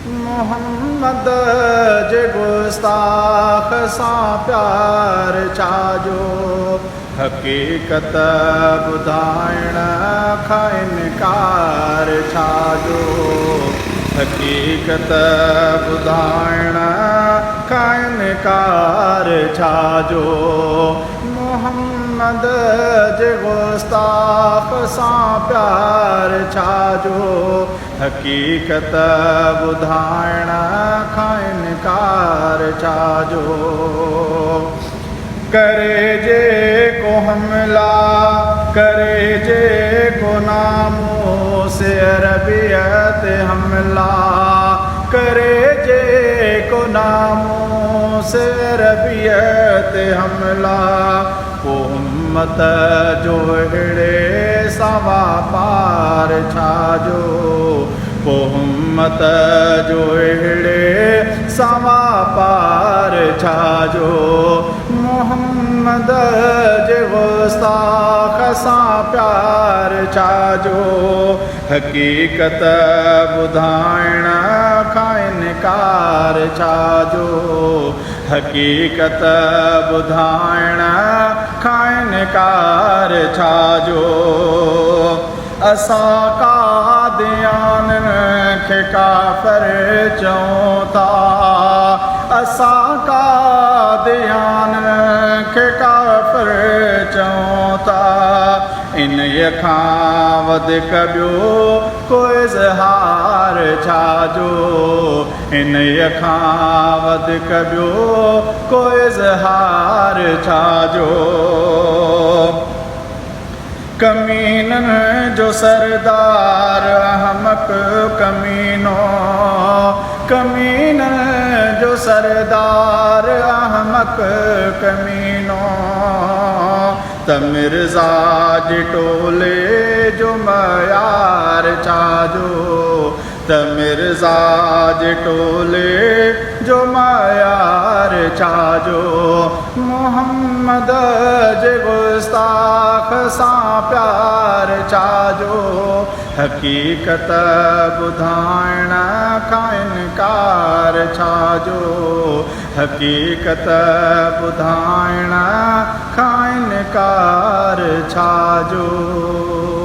محمد جي گستاخ سان پيار ڇا جو؟ حقيقت ٻڌائڻ کان انڪار ڇا جو؟ حقيقت ٻڌائڻ کان انڪار ڇا جو؟ محمد جي گستاخ سان پيار ڇا جو؟ حقيقت ٻڌائڻ کان انڪار ڇا جو؟ ڪري جيڪو حملا، ڪري جيڪو ناموس عربيء تي حملا، ڪري جيڪو ناموس عربيء تي حملا، پوء امت جو اهڙي سان واپار ڇا جو؟ پوء امت جو اهڙي سان واپار ڇا جو؟ محمد جي گستاخ سان پيار ڇا جو؟ حقيقت ٻڌائڻ کان انڪار ڇا جو؟ حقيقت ٻڌائڻ کان انڪار ڇا جو؟ اسان قاديانين کي ڪافر چئون ٿا، اسان قاديانين کي ڪافر چئون ٿا، انهيء کان وڌيڪ ٻيو ڪو اظهار ڇا جو؟ انهيء کان وڌيڪ ٻيو ڪو اظهار ڇا جو؟ ڪمينن جو سردار احمق ڪمينو، ڪمينن جو سردار احمق ڪمينو، ته مرزا جي ٽولي جو معيار ڇا جو؟ ته مرزا جي ٽولي جو معيار ڇا جو؟ محمد جي گستاخ سان پيار ڇا جو؟ حقيقت ٻڌائڻ کان انڪار ڇا جو؟ حقيقت ٻڌائڻ کان انڪار ڇا جو؟